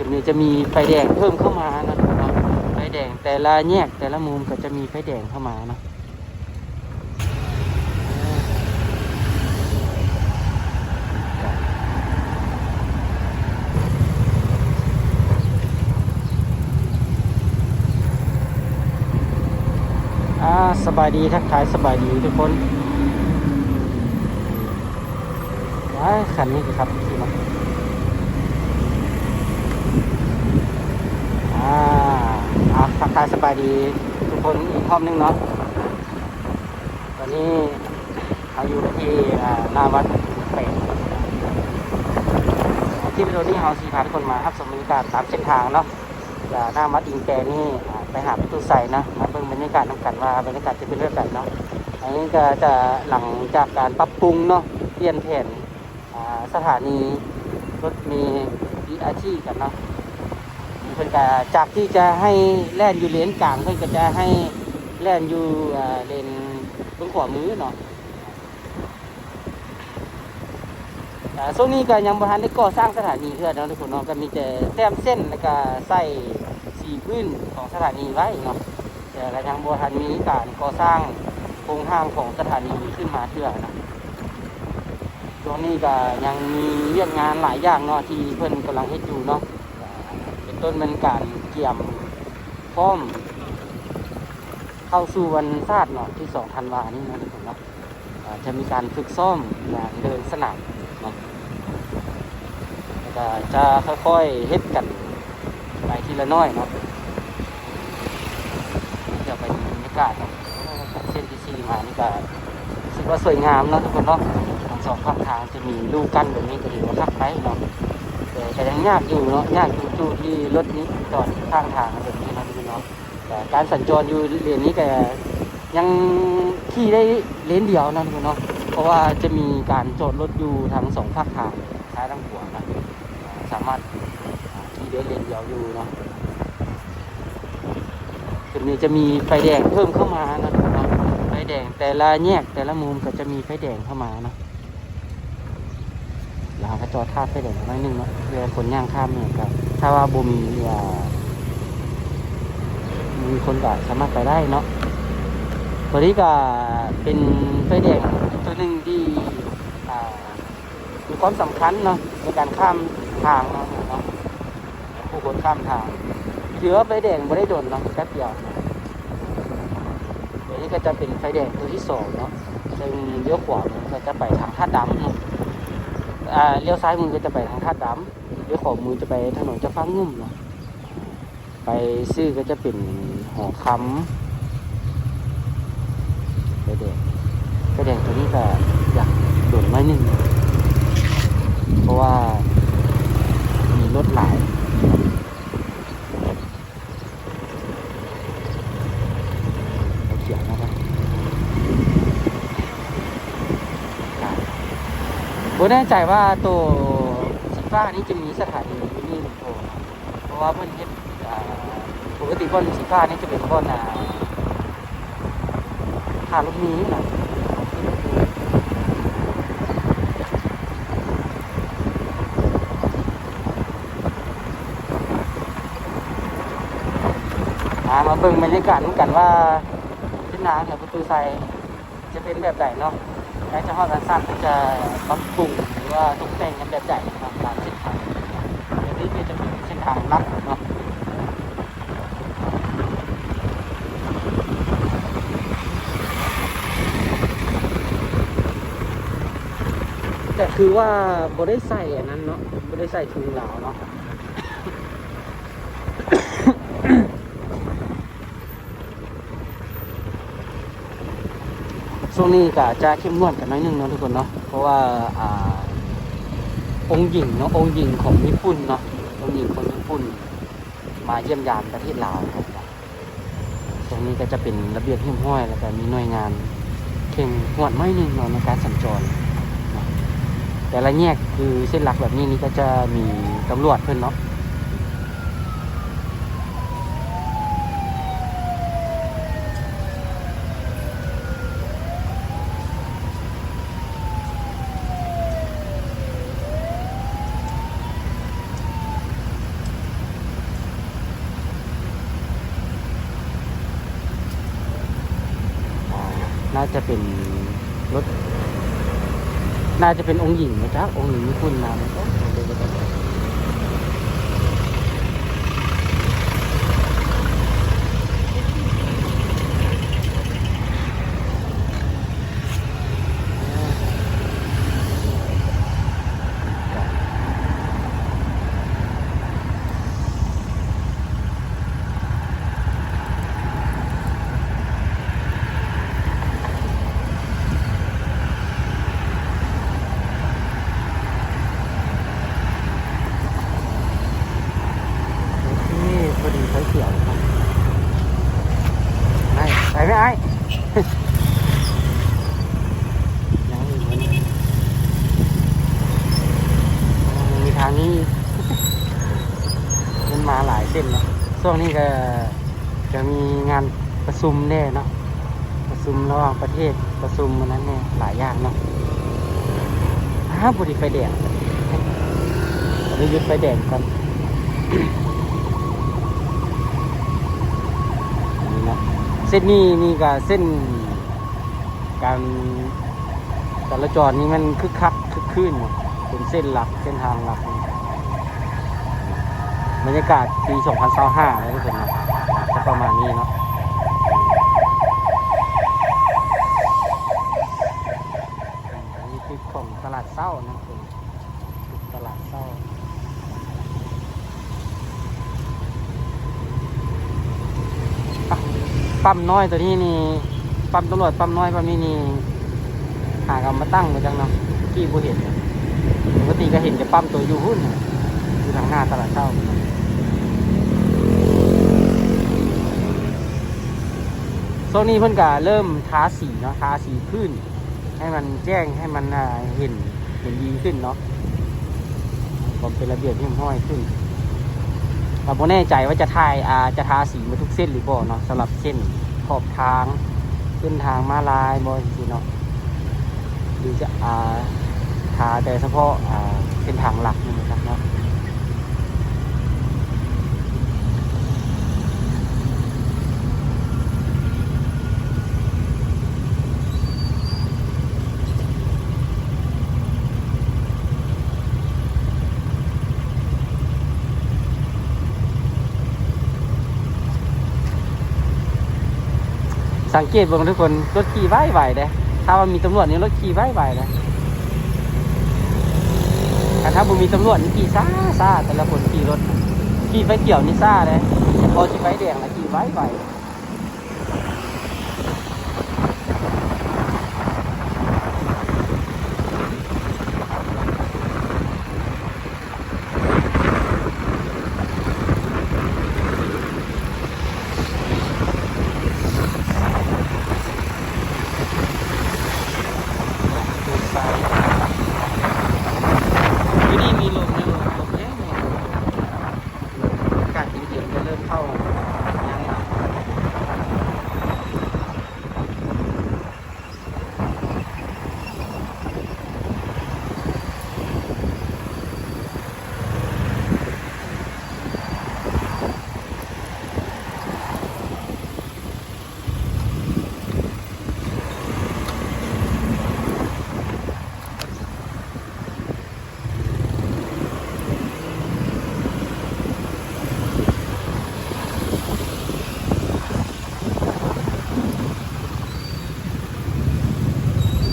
ຈຸດນີ້ຈະມີໄຟແດງເພີ່ມເຂົ້າມາເນາະ ໄຟແດງແຕ່ລະແຍກແຕ່ລະມຸມກໍຈະມີໄຟແດງເຂົ້າມາເນາະ. ອ່າ ສະບາຍດີ ທັກທາຍສະບາຍດີທຸກຄົນ. ວ້າຍ ຄັນນີ້ຄືຂັບຂີ່ເນາະ. ອ່າ ອ່າ ທັກທາຍສະບາຍດີທຸກຄົນອີກຮອບໜຶ່ງເນາະ. ຕອນນີ້ເຮົາຢູ່ທີ່ ອ່າ ໜ້າວັດແປງ. ຄລິບວິດີໂອນີ້ເຮົາຊິພາທຸກຄົນມາຮັບຊົມບັນຍາກາດຕາມເສັ້ນທາງເນາະ. ຈາກໜ້າວັດອິງແປນີ້ ອ່າ ໄປຫາປະຕູໄຊນະ ມາເບິ່ງບັນຍາກາດນຳກັນວ່າບັນຍາກາດຈະເປັນແບບໃດເນາະ. ອັນນີ້ກໍຈະຫຼັງຈາກການປັບປຸງເນາະ ປ່ຽນແຜນ ອ່າ ສະຖານີລົດເມບີອາທີກັນເນາະ. ເພິ່ນກໍຈາກທີ່ຈະໃຫ້ແລ່ນຢູ່ເລນກາງ ເພິ່ນກໍຈະໃຫ້ແລ່ນຢູ່ ອ່າ ເລນເບື້ອງຂວາມືເນາະ. ອ່າ ຊ່ວງນີ້ກໍຍັງບໍ່ທັນໄດ້ກໍ່ສ້າງສະຖານີເທື່ອເນາະທຸກຄົນເນາະ ກໍມີແຕ່ແຕ້ມເສັ້ນ ແລ້ວກໍໃສ່ສີພື້ນຂອງສະຖານີໄວ້ເນາະ ແຕ່ກໍຍັງບໍ່ທັນມີການກໍ່ສ້າງໂຄງຮ່າງຂອງສະຖານີຂຶ້ນມາເທື່ອເນາະ. ຊ່ວງນີ້ກໍຍັງມີວຽກງານຫຼາຍຢ່າງເນາະ ທີ່ເພິ່ນກຳລັງເຮັດຢູ່ເນາະ ເປັນຕົ້ນແມ່ນການກຽມພ້ອມເຂົ້າສູ່ວັນຊາດເນາະ ທີສອງທັນວານີ້ເນາະທຸກຄົນເນາະ. ອ່າ ຈະມີການຝຶກຊ້ອມງານເດີນສະໜາມເນາະ ແລ້ວກໍຈະຄ່ອຍໆເຮັດກັນໄປທີລະໜ້ອຍເນາະ. ດຽວໄປເບິ່ງບັນຍາກາດເນາະ. ເສັ້ນທີສີ່ມານີ້ກໍຮູ້ສຶກວ່າສວຍງາມເນາະທຸກຄົນເນາະ ທັງສອງຂ້າງທາງຈະມີລູກກັ້ນແບບນີ້ກໍຖືວ່າຄັກໄປເນາະ ແຕ່ກໍຍັງຍາກຢູ່ເນາະ ຍາກຢູ່ຈຸດທີ່ລົດນີ້ຈອດຂ້າງທາງແບບນີ້ເນາະທຸກຄົນເນາະ. ແຕ່ການສັນຈອນຢູ່ເລນນີ້ກໍຍັງຂີ່ໄດ້ເລນດຽວເນາະທຸກຄົນເນາະ ເພາະວ່າຈະມີການຈອດລົດຢູ່ທັງສອງຟາກທາງ ທັງຊ້າຍທັງຂວານະ ສາມາດຂີ່ໄດ້ເລນດຽວຢູ່ເນາະ. ຈຸດນີ້ຈະມີໄຟແດງເພີ່ມເຂົ້າມາເນາະທຸກຄົນເນາະ ໄຟແດງແຕ່ລະແຍກແຕ່ລະມຸມກໍຈະມີໄຟແດງເຂົ້າມາເນາະ. ແລ້ວເຮົາກໍຈອດຖ້າໄຟແດງໜ້ອຍໜຶ່ງເນາະ ເພື່ອຄົນຍ່າງຂ້າມນີ້ກໍ ຖ້າວ່າບໍ່ມີ ອ່າ ບໍ່ມີຄົນກໍສາມາດໄປໄດ້ເນາະ. ຕົວນີ້ກໍເປັນໄຟແດງຕົວໜຶ່ງທີ່ ອ່າ ມີຄວາມສຳຄັນເນາະ ໃນການຂ້າມທາງເນາະ ຜູ້ຄົນຂ້າມທາງ. ຖືວ່າໄຟແດງບໍ່ໄດ້ດົນເນາະ ແປັບດຽວ. ອັນນີ້ກໍຈະເປັນໄຟແດງຕົວທີສອງເນາະ ເຊິ່ງລ້ຽວຂວາມືກໍຈະໄປທາງທ່າດຳເນາະ ອ່າ ລ້ຽວຊ້າຍມືກໍຈະໄປທາງທ່າດຳ ລ້ຽວຂວາມືຈະໄປຖະໜົນເຈົ້າຟ້າງຸ່ມເນາະ. ໄປຊື່ກໍຈະເປັນຫໍຄຳ ໄຟແດງ ໄຟແດງຕົວນີ້ກໍຢາກດົນໜ້ອຍໜຶ່ງ ເພາະວ່າມີລົດຫຼາຍ. ໄຟຂຽວນະ ບໍ່ແນ່ໃຈວ່າໂຕສີຟ້ານີ້ຈະມີສະຖານີຢູ່ນີ້ຫຼືບໍ່ ເພາະວ່າເພິ່ນເຮັດ ອ່າ ປົກກະຕິບ່ອນສີຟ້ານີ້ຈະເປັນບ່ອນ ອ່າ ທ່າລົດເມນະ. ອ່າ ມາເບິ່ງບັນຍາກາດນຳກັນວ່າ ເສັ້ນທາງແຖວປະຕູໄຊຈະເປັນແບບໃດເນາະ ໃກ້ຈະຮອດວັນຊາດເພິ່ນຈະປັບປຸງ ຫຼືວ່າຕົກແຕ່ງກັນແບບໃດເນາະ ຕາມເສັ້ນທາງ. ແບບນີ້ກໍຈະເປັນເສັ້ນທາງຫຼັກເນາະ ແຕ່ຄືວ່າບໍ່ໄດ້ໃສ່ອັນນັ້ນເນາະ ບໍ່ໄດ້ໃສ່ທຸງລາວເນາະ. ຊ່ວງນີ້ກໍຈະເຂັ້ມງວດກັນໜ້ອຍໜຶ່ງເນາະທຸກຄົນເນາະ ເພາະວ່າ ອ່າ ອົງຍິງເນາະ ອົງຍິງຂອງຍີ່ປຸ່ນເນາະ ອົງຍິງຂອງຍີ່ປຸ່ນມາຢ້ຽມຢາມປະເທດລາວເນາະ. ຊ່ວງນີ້ກໍຈະເປັນລະບຽບຮຽບຮ້ອຍ ແລ້ວກໍມີໜ່ວຍງານເຄັ່ງງວດໜ້ອຍໜຶ່ງເນາະ ໃນການສັນຈອນເນາະ. ແຕ່ລະແຍກຄືເສັ້ນຫຼັກແບບນີ້ນີ້ ກໍຈະມີຕຳຫຼວດເພິ່ນເນາະ. ເ น่าจะเป็นรถ น่าจะเป็นองค์หญิงนะจ๊ะ องค์หญิงญี่ปุ่นมาเนี่ย โอ้โห เดี๋ยวๆๆ โอเค พอดีไฟเขียวครับ ไป ไปไหมไอ้ ยังอีกไหมเนี่ย มีทางนี้ มันมาหลายเส้นเนาะ ช่วงนี้ก็จะมีงานประชุมแน่เนาะ ประชุมระหว่างประเทศ ประชุมอันนั้นแน่ หลายอย่างเนาะ อ้าว พอดีไฟแดง เดี๋ยวหยุดไฟแดงก่อน นี่เนาะ เส้นนี้นี่ก็เส้น การจราจรนี่มันคึกคักคึกคื้นเนาะ เป็นเส้นหลัก เส้นทางหลัก บรรยากาศปีสองพันซาวห้าแล้วทุกคนเนาะ จะประมาณนี้เนาะ อันนี้คือของตลาดเช้านะทุกคน ตลาดเช้า ปั๊ม ปั๊มน้อยตัวนี้นี่ ปั๊มตำรวจ ปั๊มน้อย ปั๊มนี้นี่ หากเอามาตั้งบ่จักเนาะ กี้บ่เห็น ปกติก็เห็นแต่ปั๊มตัวอยู่พุ้นน่ะ อยู่ทางหน้าตลาดเช้า ช่วงนี้เพิ่นก็เริ่มทาสีเนาะ ทาสีพื้น ให้มันแจ้ง ให้มัน อ่า เห็น เห็นดีขึ้นเนาะ ความเป็นระเบียบเรียบร้อยขึ้น ก็บ่แน่ใจว่าจะทาย อ่า จะทาสีหมดทุกเส้นหรือบ่เนาะ สำหรับเส้นขอบทาง เส้นทางม้าลายบ่จั่งซี้เนาะ หรือจะ อ่า ทาแต่เฉพาะ อ่า เส้นทางหลักนี่นะครับเนาะ สังเกตเบิ่งทุกคน รถขี่ไวๆเด้ ถ้าว่ามีตำรวจนี่รถขี่ไวๆเด้ แต่ถ้าบ่มีตำรวจนี่ขี่ช้าๆ แต่ละคนขี่รถ ขี่ไฟเขียวนี่ช้าเด้ พอสิไฟแดงแล้วขี่ไวๆ อยู่นี่มีลมนะ ลมแรงๆ อากาศเย็นๆ ก็เริ่มเข้า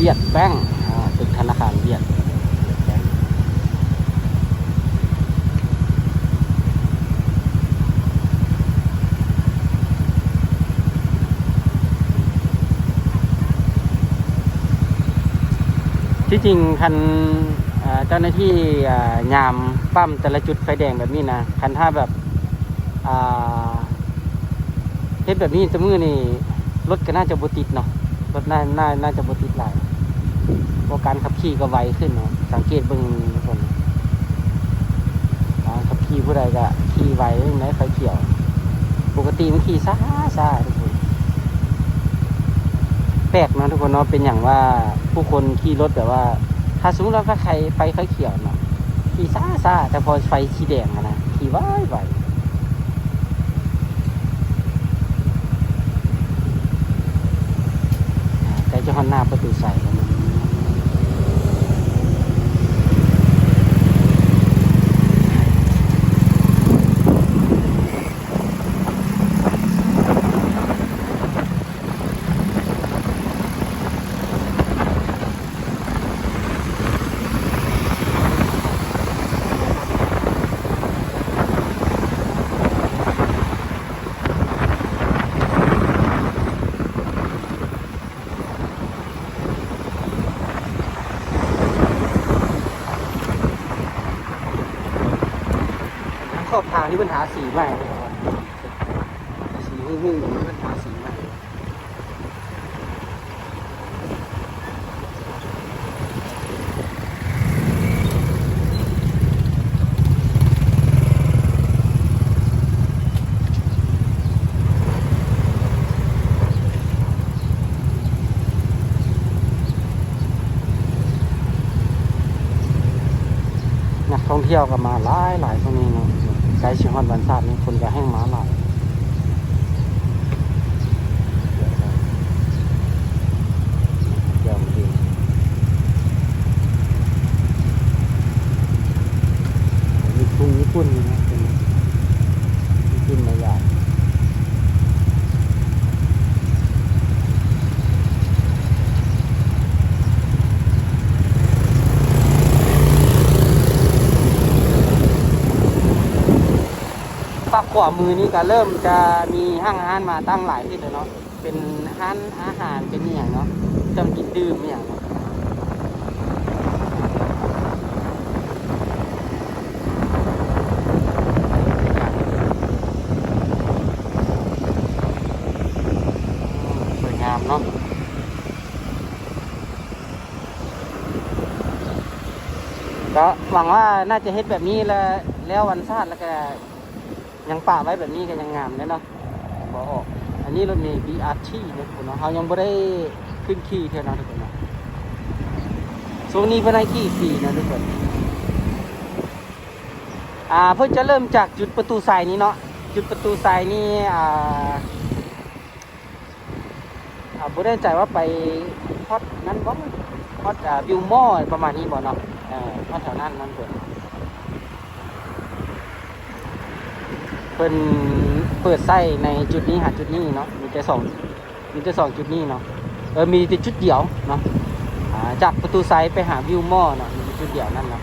เวียดแบงก์ อ่า ตึกธนาคารเวียด ທີ່ຈິງຄັນ ເຈົ້າໜ້າທີ່ ຍາມປ້ຳແຕ່ລະຈຸດໄຟແດງແບບນີ້ນະ ຄັນຖ້າແບບ ອ່າ ເຮັດແບບນີ້ແຕ່ມື້ນີ້ ລົດກໍໜ້າຈະບໍ່ຕິດເນາະ ລົດໜ້າ ໜ້າ ໜ້າຈະບໍ່ຕິດຫຼາຍ ເພາະການຂັບຂີ່ກໍໄວຂຶ້ນເນາະ ສັງເກດເບິ່ງທຸກຄົນ ການຂັບຂີ່ຜູ້ໃດກໍຂີ່ໄວໃນໄຟຂຽວ ປົກກະຕິມັນຂີ່ຊ້າໆ ທຸກຄົນ ແປກເນາະທຸກຄົນເນາະ ເປັນຫຍັງວ່າຜູ້ຄົນຂີ່ລົດແບບວ່າ ຖ້າສົມມຸດວ່າໄຟ ໄຟຂຽວເນາະ ຂີ່ຊ້າໆ ແຕ່ພໍໄຟສີແດງຫັ້ນນະ ຂີ່ໄວໆ ໃກ້ ໜ້າປະຕູໄຊແລ້ວເນາະ. ຂອບທາງທີ່ເພິ່ນທາສີໃໝ່ ສີຫຶ່ງໆ ເພິ່ນທາສີໃໝ່. ນັກທ່ອງທ່ຽວກໍມາຫຼາຍໆ ຊ່ວງນີ້ເນາະ ໃກ້ຊິຮອດວັນຊາດນີ້ ຄົນກໍແຮ່ງມາຫຼາຍ. ມີທຸງຍີ່ປຸ່ນນະ ເປັນຍີ່ປຸ່ນມາຢາມ. ຝັ່ງຂວາມືນີ້ກໍເລີ່ມຈະມີຫ້າງຮ້ານມາຕັ້ງຫຼາຍຂຶ້ນແລ້ວເນາະ. ເປັນຮ້ານອາຫານ ເປັນອີ່ຫຍັງເນາະ ເຄື່ອງກິນດື່ມອີ່ຫຍັງເນາະ. ສວຍງາມເນາະ. ກໍຫວັງວ່າໜ້າຈະເຮັດແບບນີ້ແລ້ວ ແລ້ວວັນຊາດ ແລ້ວກໍ ຍັງປະໄວ້ແບບນີ້ກໍຍັງງາມເດ້ເນາະ ບໍ່ອອກ. ອັນນີ້ລົດເມບີອາທີເນາະທຸກຄົນເນາະ ເຮົາຍັງບໍ່ໄດ້ຂຶ້ນຂີ່ເທື່ອເນາະທຸກຄົນເນາະ. ຊ່ວງນີ້ເພິ່ນໃຫ້ຂີ່ຟຣີເນາະທຸກຄົນ. ອ່າ ເພິ່ນຈະເລີ່ມຈາກຈຸດປະຕູໄຊນີ້ເນາະ ຈຸດປະຕູໄຊນີ້ ອ່າ ອ່າ ບໍ່ແນ່ໃຈວ່າໄປຮອດນັ້ນບໍ່ ຮອດ ອ່າ ວິວມໍ ປະມານນີ້ບໍ່ເນາະ. ເອີ ຮອດແຖວນັ້ນມັນເປີດ ເພິ່ນເປີດໃຊ້ໃນຈຸດນີ້ຫາຈຸດນີ້ເນາະ ມີແຕ່ສອງ ມີແຕ່ສອງຈຸດນີ້ເນາະ. ເອີ ມີແຕ່ຈຸດດຽວເນາະ ອ່າ ຈາກປະຕູໄຊໄປຫາວິວມໍເນາະ ມີແຕ່ຈຸດດຽວນັ້ນເນາະ.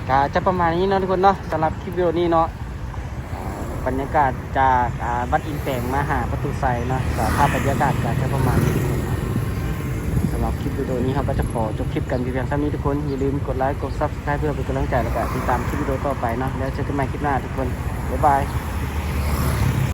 ກໍຈະປະມານນີ້ເນາະທຸກຄົນເນາະ ສຳລັບຄລິບວິດີໂອນີ້ເນາະ. ບັນຍາກາດຈາກ ອ່າ ວັດອິນແປງມາຫາປະຕູໄຊເນາະ ສະພາບບັນຍາກາດກໍຈະປະມານນີ້. ສຳລັບຄລິບວິດີໂອນີ້ ເຮົາກໍຈະຂໍຈົບຄລິບກັນພຽງສ່ຳນີ້ທຸກຄົນ. ຢ່າລືມກົດໄລ ກົດ Subscribe ເພື່ອເປັນກຳລັງໃຈ ແລ້ວກໍຕິດຕາມຄລິບວິດີໂອຕໍ່ໄປເນາະ. ແລ້ວເຈີກັນໃໝ່ຄລິບໜ້າທຸກຄົນ. ບາຍບາຍ.